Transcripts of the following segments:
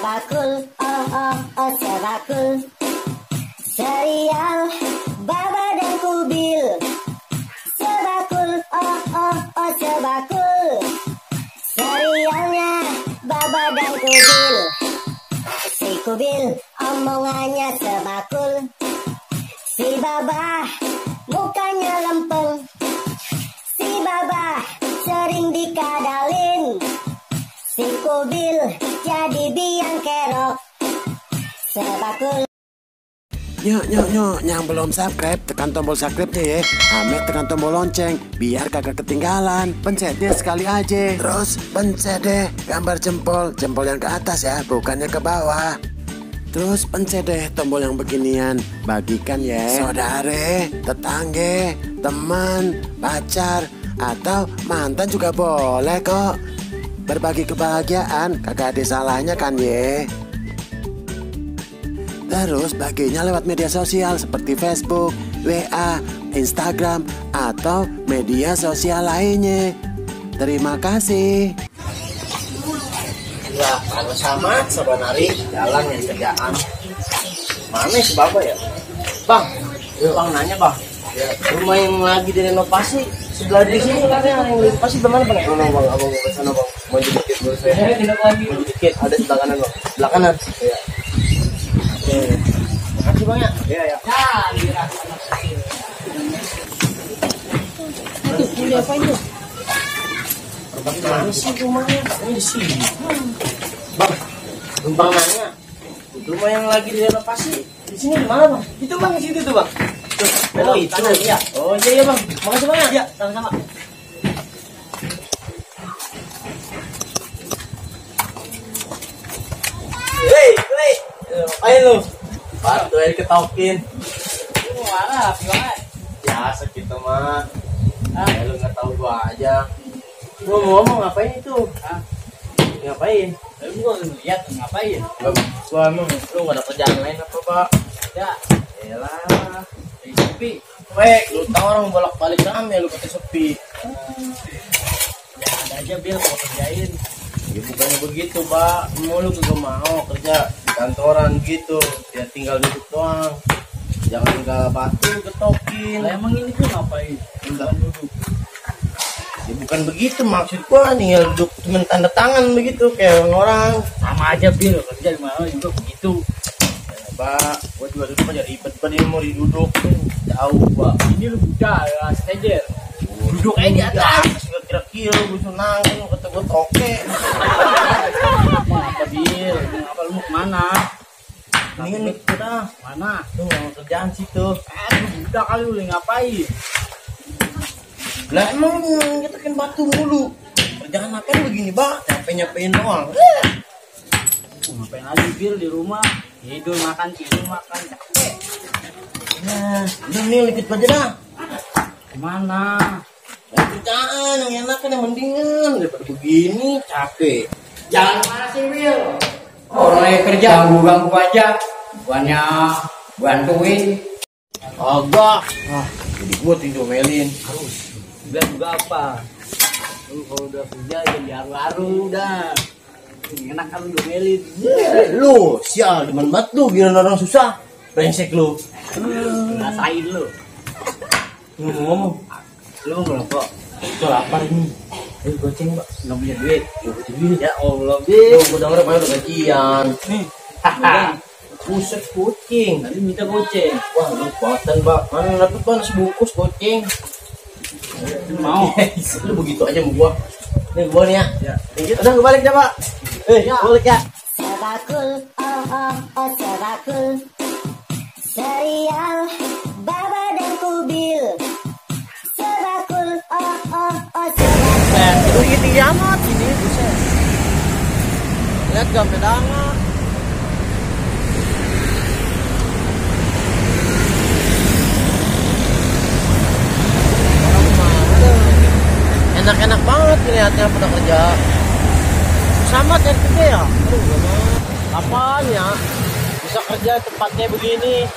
Sebakul, oh oh oh sebakul. Serial Baba dan Kubil. Sebakul, oh oh oh sebakul. Serialnya Baba dan Kubil. Si Kubil omongannya sebakul. Si Baba mukanya lempeng. Si Baba sering dikadalin. Si Kubil jadi biang kerok. Sebakul. Nyok, yang belum subscribe, tekan tombol subscribe-nya ya. Ame tekan tombol lonceng, biar kagak ketinggalan. Pencetnya sekali aja. Terus pencet deh gambar jempol yang ke atas ya, bukannya ke bawah. Terus pencet deh tombol yang beginian, bagikan ya. Saudara, tetangga, teman, pacar, atau mantan juga boleh kok. Berbagi kebahagiaan, kagak ada salahnya kan ya. Terus baginya lewat media sosial seperti Facebook, WA, Instagram, atau media sosial lainnya. Terima kasih. Ya, kalau sama sebenarnya jalan yang kerjaan. Mana si Bapak ya? Bang, Bang nanya bang. Ya, rumah yang lagi direnovasi sebelah di sini katanya yang renovasi bagaimana bang? Bang, abang ke sana bang. Mau dikit dulu saya. Tidak lagi. Mau dikit ada sebelah kanan bang. Sebelah kanan. Ya. Oke. Makasih bang ya. Iya ya. Itu ini apa itu? Mana sih rumahnya? Ini di sini. Bang, numpang nanya. Rumah yang lagi direnovasi di sini di mana bang? Itu bang, di situ tuh bang. Oh itu ya. Oh iya bang. Makasih bang ya. Iya, sama-sama. Hei, ayo lu. Bantu aja ketokin. Lu marah, gimana? Biasa kita mah. Ya lu nggak tahu gua aja. Lu ngomong ngapain itu? Hah? Ngapain? Lu gua lihat ngapain? Gua emang lu nggak ada kerjaan lain apa pak? Ya. Elah. Sepi. Wek, lu tau orang bolak-balik rame lu kata sepi. Ya ada aja bil mau kerjain. Ya bukannya begitu pak, mau lu kagak mau kerja di kantoran gitu, ya tinggal duduk doang, jangan tinggal batu ketokin. Nah, emang ini tuh ngapain? Tinggal duduk. Ya bukan begitu maksud gua, tinggal duduk cuma tanda tangan begitu kayak orang. Sama aja bil, kerja di mana juga begitu. Ya, pak, gua juga duduk aja ribet pada mau diduduk jauh pak. Ini lu buka ya stager. Duduk aja di atas. Kira-kira gue senang kan kata gue toke. Apa bil? Apa lu mau kemana? Mendingan ikut dah. Mana? Lu mau kerjaan situ. Udah kali lu ngapain? Lah emang kita kan batu mulu. Kerjaan apa begini bang? Nyapain doang. Ngapain lagi bil di rumah? Tidur makan capek. Nah, udah nih likit aja dah. Kemana? Kerjaan yang enak kan yang mendingan daripada begini capek. Jangan mana sih Will? Orang yang kerja ganggu aja, bukannya bantuin. Agak. Jadi gua diomelin. Harus. Bilang juga apa? Lu kalau udah kerja jadi haru-haru udah. Enak kan lu diomelin. Lu sial demen banget lu biar orang susah. Brengsek lu. Rasain lu. Ngomong. Lu ngerokok? Itu lapar ini. Ayo goceng mbak. Nggak punya duit. Gak punya duit. Ya Allah, Bil. Lu udah ngerokok udah gajian. Nih. Buset kucing. Tadi minta goceng. Wah lu kuatan mbak. Mana dapet bang sebungkus kucing. Mau. Lu begitu aja sama gua. Nih gua nih ya. Ya. Udah gue balik dah pak. Balik ya. Sebakul, oh oh oh sebakul. Serial Baba dan Kubil. Sebakul, oh oh oh sebakul. Itu gini amat ini buset. Lihat gak pedangan. Enak-enak banget lihatnya pada kerja. Sama yang kerja ya. Apaan ya? Bisa kerja tempat kayak begini.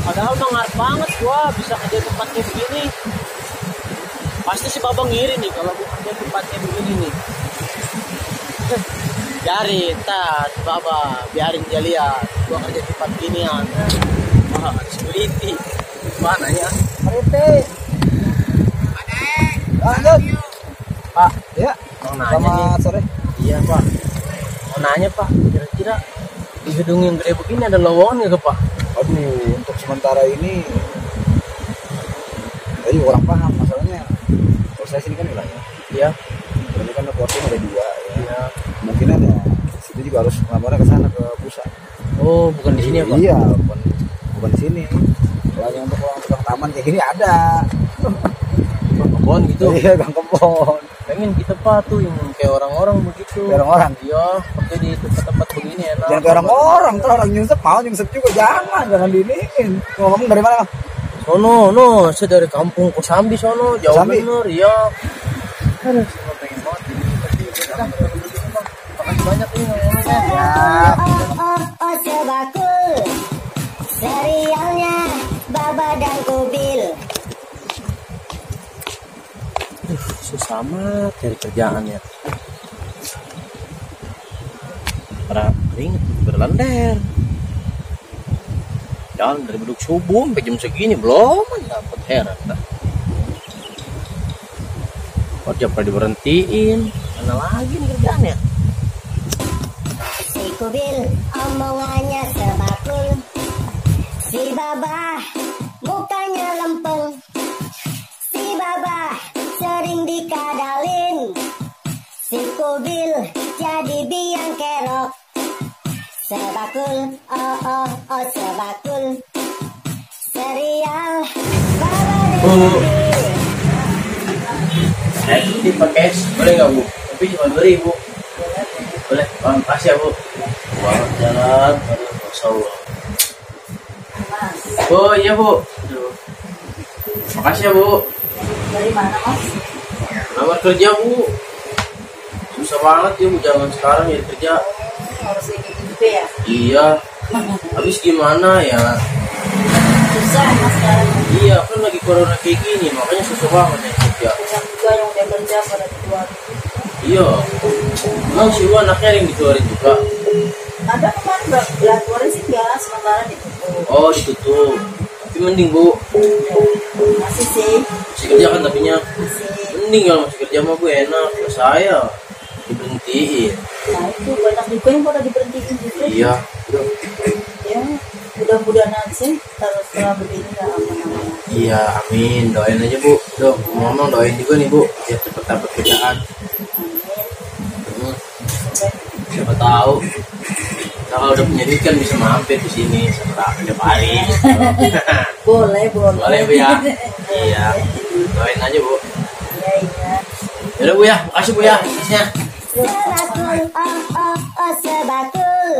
Padahal mengharap banget gua bisa kerja tempat kayak begini. Pasti si Babang ngiri nih kalau gua kerja tempat kayak begini nih. Biarin, tas, baba, biarin dia lihat. Gua kerja cepat ginian. Wah, security. Mana ya? Parete. Lanjut. Pak, ya. Mau nanya Selamat nih. sore. Iya, Pak. Mau nanya, Pak. Kira-kira di gedung yang gede begini ada lowongan nggak, Pak? Aduh, untuk sementara ini saya juga kurang paham masalahnya. Kalau saya sini kan wilayah. Iya. Ini kan porsinya ada 2 ya. Iya. Kemungkinan ya situ juga harus ngelamarnya ke sana ke pusat. Oh, bukan di sini ya, Pak? Iya, bukan di sini. Kalau yang untuk tukang taman kayak gini ada. Kebon gitu. Iya, gang kebon. Pengen kita, Pak, tuh yang kayak orang-orang begitu. Kayak orang-orang. Iya, pakai di tempat-tempat begini enak. Jangan kayak orang-orang, terus orang nyungsep mau nyungsep juga jangan diiniin. Ngomong dari mana? Sono, no, saya dari kampung Kosambi sono, jauh Kosambi? bener, iya. Aduh, saya pengen banget. Makasih banyak nih ngomongnya. Oh sebakul. Serialnya Baba dan Kubil. Susah amat cari kerjaan ya. Ringet berlender. Jalan dari beduk subuh sampai jam segini belum dapat, heran dah. Kerja pada diberhentiin, mana lagi nih kerjaannya? Si Kubil omongannya sebakul. Si Baba mukanya lempeng. Si Baba sering dikadalin. Si Kubil jadi biang kerok. Sebakul, oh sebakul. Serial Baba dan Bu. Kubil. Ini pakai es, boleh nggak, Bu? Tapi cuma 2.000. Boleh, makasih ya, Bu. Buat jalan, Masya Allah. Bu, iya, Bu. Aduh. Makasih ya, Bu. Dari mana, Mas? Lamar kerja, Bu. Susah banget ya, Bu, zaman sekarang ya kerja. Harus kayak gitu ya? Iya. Habis gimana ya? Susah, Mas, sekarang. Iya, kan lagi corona kayak gini, makanya susah banget ya kerja. Banyak juga yang udah kerja pada keluar. Iya. Emang si Bu anaknya yang dikeluarin juga? Ada kemarin belah keluar sih biasa sementara ditutup. Oh, ditutup. Tapi mending, Bu. Masih sih, Masih kerja kan tapinya? masih. Mending kalau masih kerja mah, Bu, enak. Kalau saya diberhentiin. Nah itu banyak juga yang pada diberhentiin juga. Iya. Ya, mudah-mudahan aja terus setelah begini nggak aman-aman. Iya, amin. Doain aja, Bu. Duh, ngomong doain juga nih, Bu. Biar cepet dapat kerjaan. Amin. Siapa tahu. Nah, kalau udah punya duit kan bisa mampir ke sini. Siapa tahu ada paling. Boleh, boleh. Boleh, Bu, ya? Iya. Doain aja, Bu. Iya, iya. Yaudah, Bu, ya. Makasih, Bu, ya. Makasihnya. Sebakul, oh sebakul.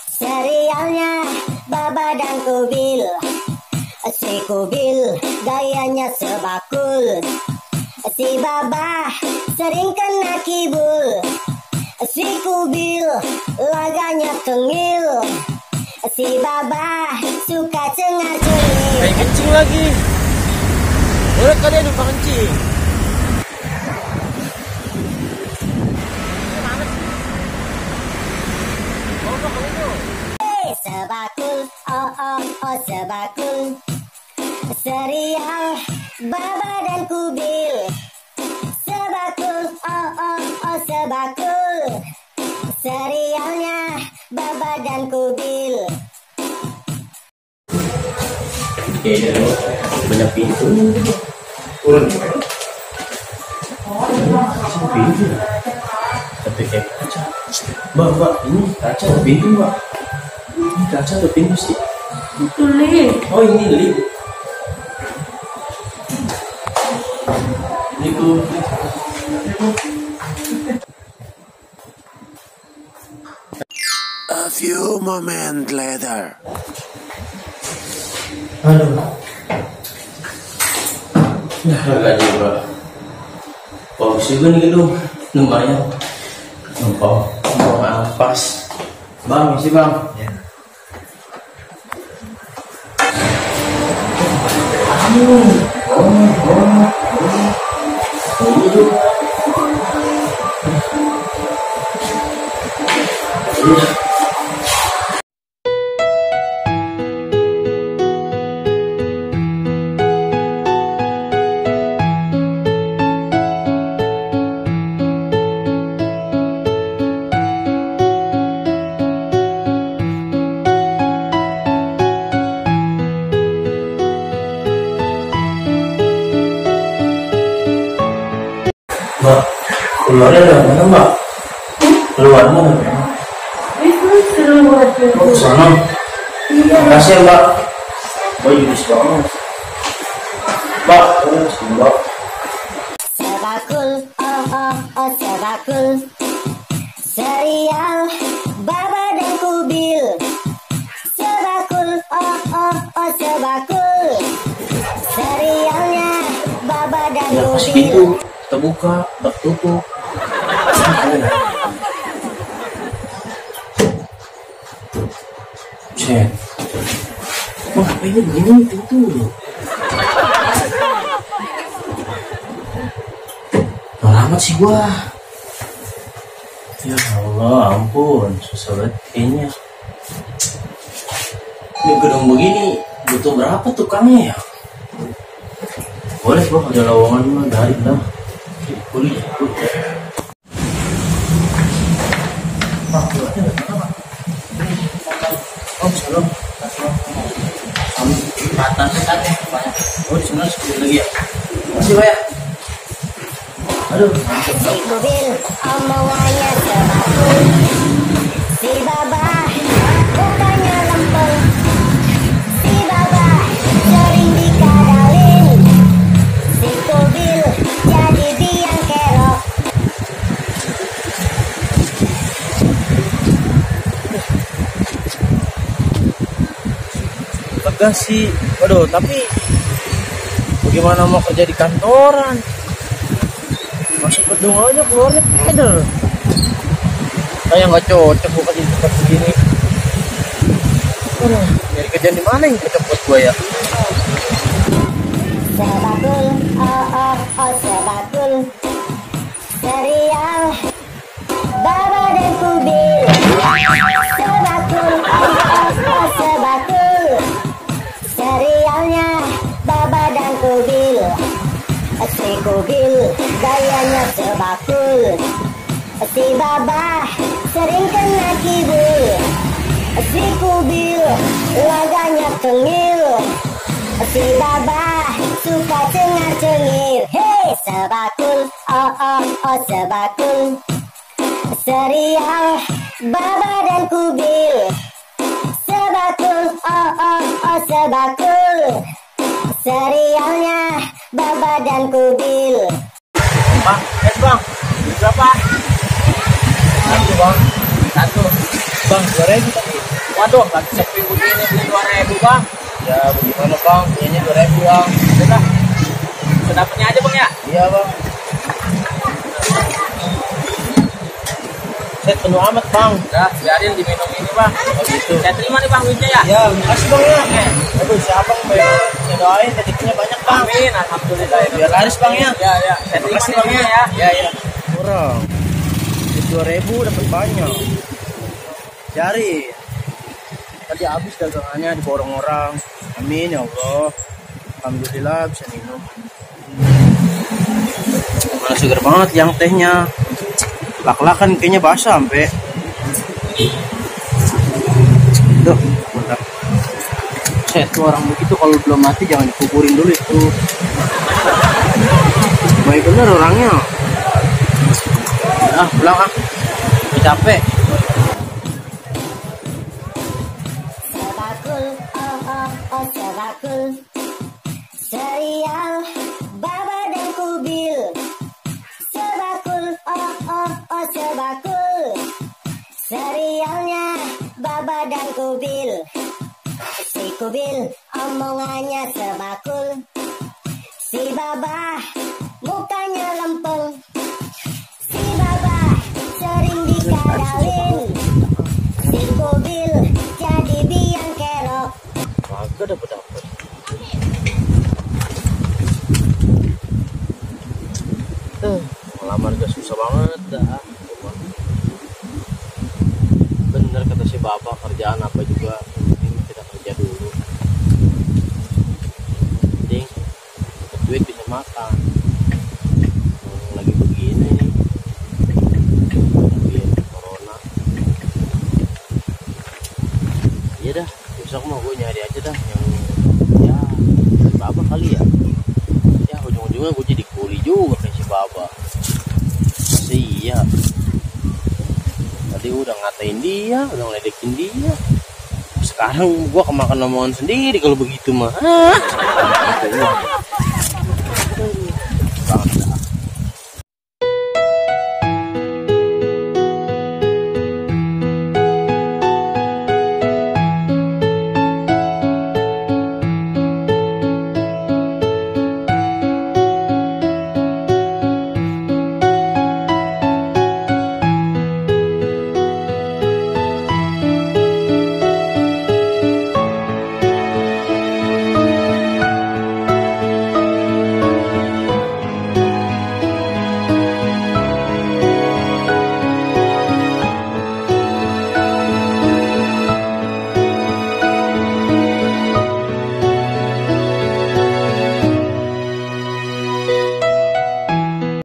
Serialnya Baba dan Kubil. Si Kubil gayanya sebakul. Si Baba sering kena kibul. Si Kubil laganya tengil. Si Baba suka cengar-cengir. Pengen kencing lagi. Boleh kalian lupa kencing. Sebakul, oh sebakul. Serial Baba dan Kubil. Sebakul, oh sebakul. Serialnya Baba dan Kubil. Oke, banyak pintu. Turun. Pintu. Tapi kayak kaca. Mbak, ini kaca atau pintu, Mbak? Ini kaca atau pintu sih? Itu lift. Oh, ini lift. Ini tuh. A few moments later. Aduh. Nah, agak juga. Bagus juga nih gedung. Lumayan. Numpang ampas. Bang, isi bang. Ya. Mbak, keluarnya ada mana mbak? Keluarnya ada mana? Oh, sana. Makasih ya mbak. Mbak judis banget. Mbak, mbak. Sebakul, oh sebakul. Serial Baba dan Kubil. Sebakul, oh sebakul. Serialnya Baba dan Ya kasih Kubil. pintu. Kita buka, tertutup. Set. Wah, ini begini pintu. Lama sih gua. Ya Allah, ampun, susah banget kayaknya. Ini gedung begini butuh berapa tukangnya ya? Boleh gua ada lowongan mah dari dah. Kuliah. Pak, keluarnya dari mana, Pak? Oh, salam. Mata sekali banyak. Oh, di sana 10 lagi ya. Masih Pak ya. Aduh, Si Kubil omongannya sebakul. Si Baba mukanya lempeng. Si Baba sering dikadalin. Si Kubil jadi biang kerok. lega sih. Waduh, tapi bagaimana mau kerja di kantoran? Masuk gedung aja keluarnya keder. Kayak nggak cocok bukan di tempat segini. Nyari kerjaan di mana yang cocok buat gue ya? Sebakul, oh sebakul. Serial Baba dan Kubil. Sebakul, oh sebakul. Serialnya Baba dan Kubil. Si Kubil gayanya sebakul. Si Baba sering kena kibul. Si Kubil laganya tengil. Si Baba suka cengar-cengir. Hei sebakul, oh sebakul. Serial Baba dan Kubil. Sebakul, oh sebakul. Serialnya Baba dan Kubil. Bang, bang, berapa? Satu bang, satu. Bang, 2.000 tapi. Waduh, lagi sepi begini beli 2.000 bang. Ya bagaimana bang, kayaknya 2.000 bang. Sudah, sedapatnya aja bang ya. Iya bang. Set penuh amat bang. Udah, biarin diminum ini bang. Oh gitu. Saya terima nih bang duitnya ya. Iya, makasih bang ya. Aduh, siapa bang? Saya doain rezekinya banyak bang. Amin, alhamdulillah. Biar laris bang ya. Iya, iya. Saya terima nih bang ya. Iya, iya. Kurang. 2.000 dapat banyak. Cari. Tadi habis dagangannya diborong orang. Amin ya Allah. Alhamdulillah bisa minum. Mana seger banget yang tehnya. Lak-lakan kayaknya basah sampai. Tuh, bentar. Tuh orang begitu kalau belum mati jangan dikuburin dulu itu. Baik bener orangnya. Ah, pulang ah. Udah capek. Sebakul, oh sebakul. Serial Baba dan Kubil. Sebakul, oh sebakul. Serialnya Baba dan Kubil. Si Kubil omongannya sebakul. Si Baba mukanya lempeng. Si Baba sering dikadalin. Si Kubil jadi biang kerok. Kagak dapet. Ngelamar gak susah banget dah. Bapak kerjaan apa juga, ini kita kerja dulu. Penting dapat duit bisa makan. Lagi begini nih, lagi corona. Iya dah, besok mau gue nyari aja dah yang ya Baba kali ya. Ya ujung-ujungnya gue jadi kuli juga kayak si Baba. Masih iya. Tadi udah ngatain dia, udah ngeledekin dia. Sekarang gua kemakan omongan sendiri kalau begitu mah.